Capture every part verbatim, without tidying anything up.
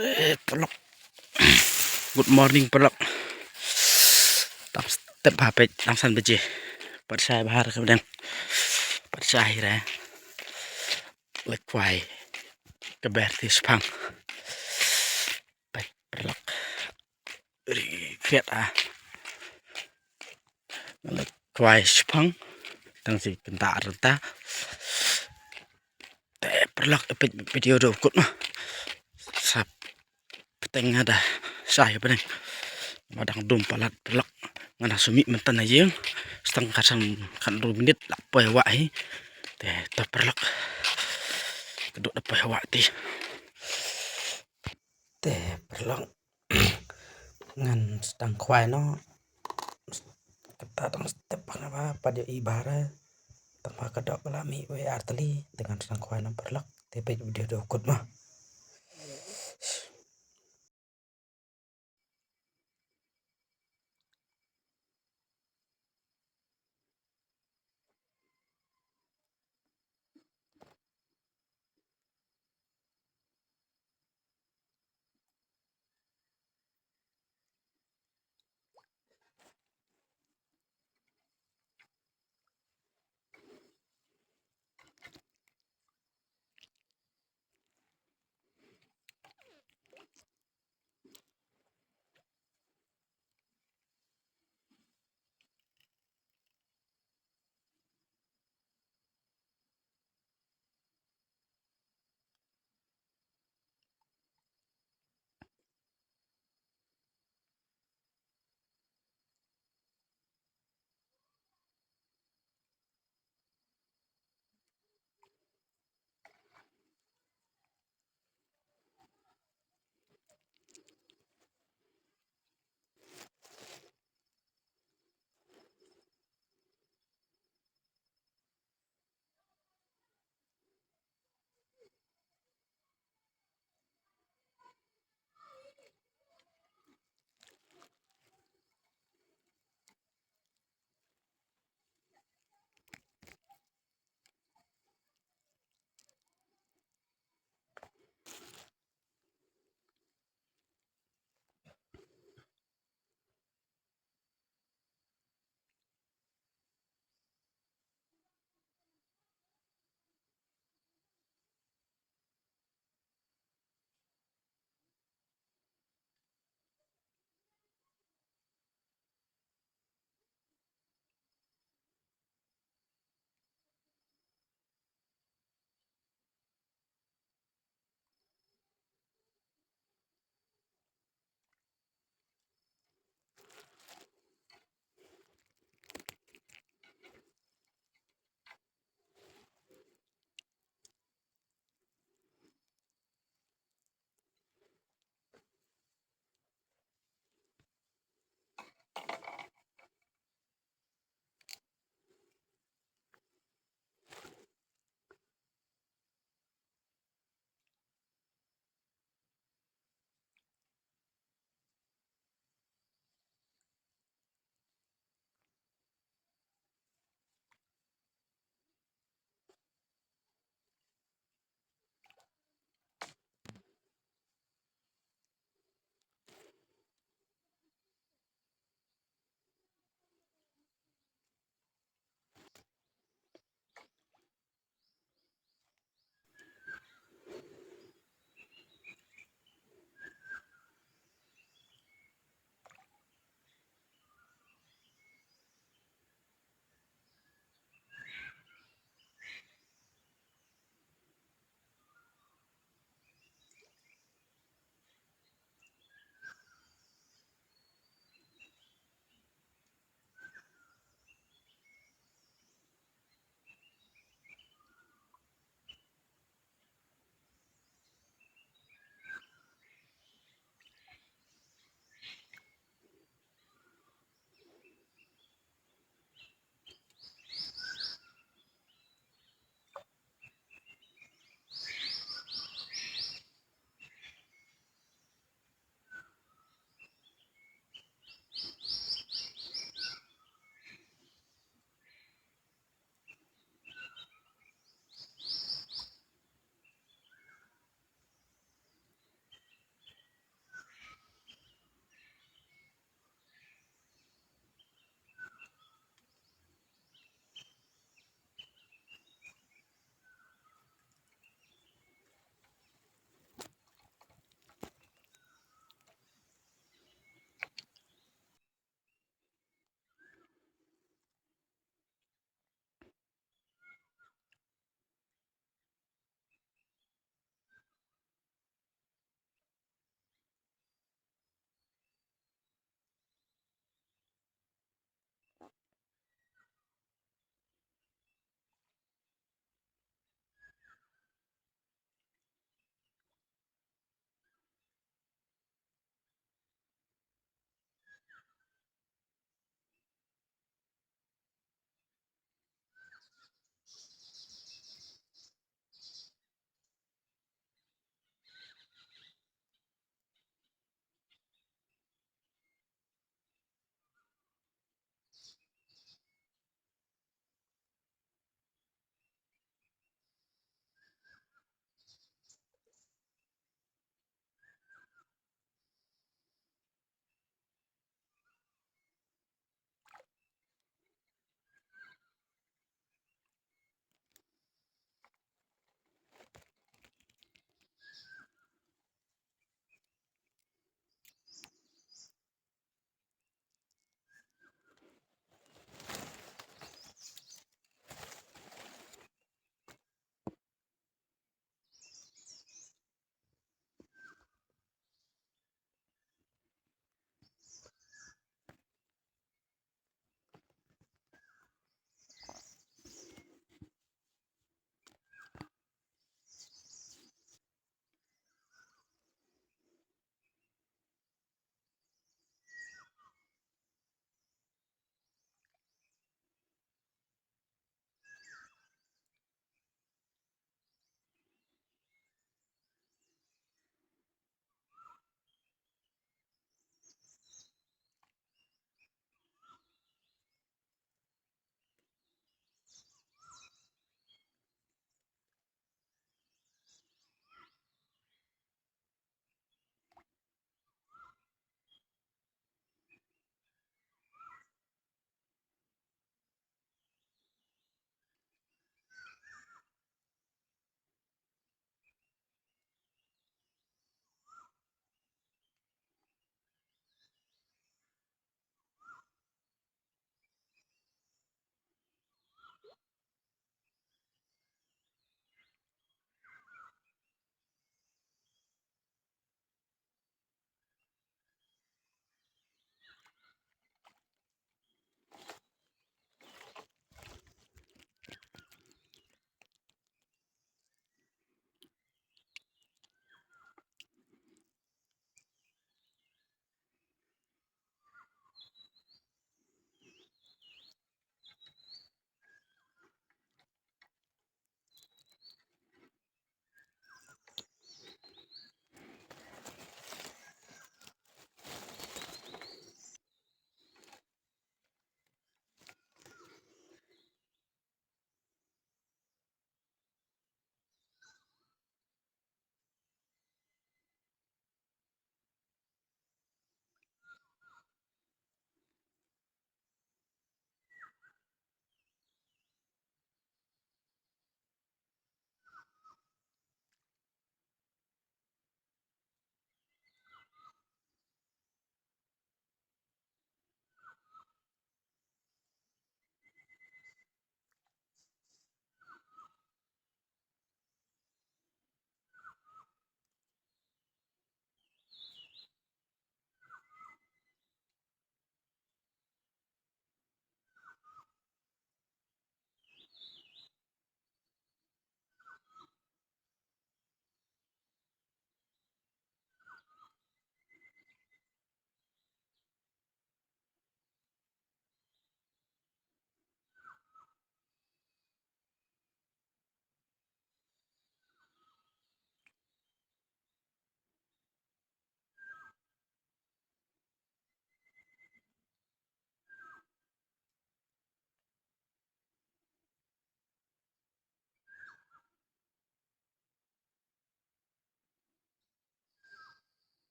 Eh, paralok. Good morning, paralok. Tang step ha peit, tang san baje. Pat shai bha ka bneng. Pat shai re. Leit khwai ka ber ti shipang. Peit, paralok. Ri khiat a. Leit khwai shipang. Tang shi kynta rynta. Te paralok, peit video da u kut ma. Sa bteng nga da shai bneng. Ma dang dum palat paralok. Nga dang shu mih mynta na ïing. Sa tang khatsan khathynriew minit la poi wah hi. Te to paralok. Ka duk da poi wah ti. Te paralok. Ngan sdang khwai noh. Kata tang step hana ba pat ïohi bha re. Tang ba ka dok ka la mih wei ar tylli. Te ngan sdang khwai noh paralok. Te peit video da u kut ma.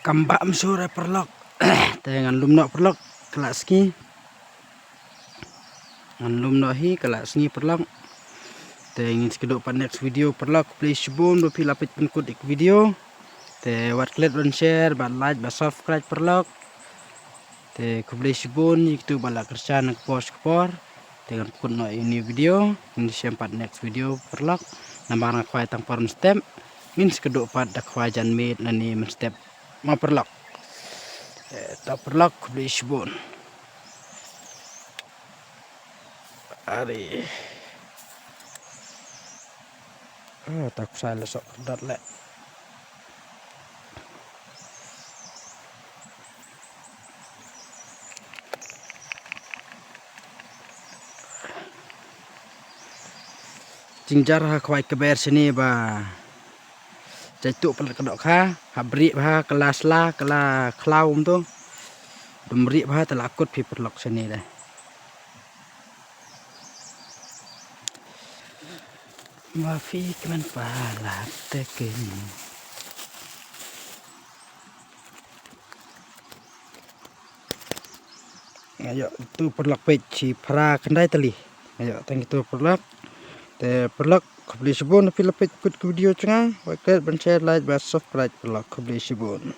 Kam bam shuh re paralok. Te ngan lum noh paralok, ka la sngi. Ngan lum noh hi, ka la sngi paralok. Te ngin sa ïakynduh pat next video paralok. Khublei shibun ba phi la peit pynkut ïa ka video. Te wat klet ban share, ban like, ban subscribe paralok. Te khublei shibun ïa kito ba la kyrshan ha ka por sha ka por. Te ngan pynkut noh ïa uni u video, ngin sa ïashem pat next video paralok. Namar nga khwai tang por mynstep, ngin sa ïakynduh pat da khwai janmiet lane mynstep ma paralok. Eh, ta paralok, khublei shibun. Are. Ah, ta ksai la sok dot le. Jingjar ha khwai kber shane ba jait tuh palat ka dohkha, ha bri bha ka la sla, ka la khlaw um tu. Dum ri bha ta la kut phi paralok shane de. Ma phi kmen palat te ken. Nga ïoh tu paralok peit shi phra khyndai tylli. Nga ïoh tang tu paralok. Te paralok khublei shibun phi la peit kut ka video jong nga. Wat klet ban share, like, ban subscribe paralok, khublei shibun.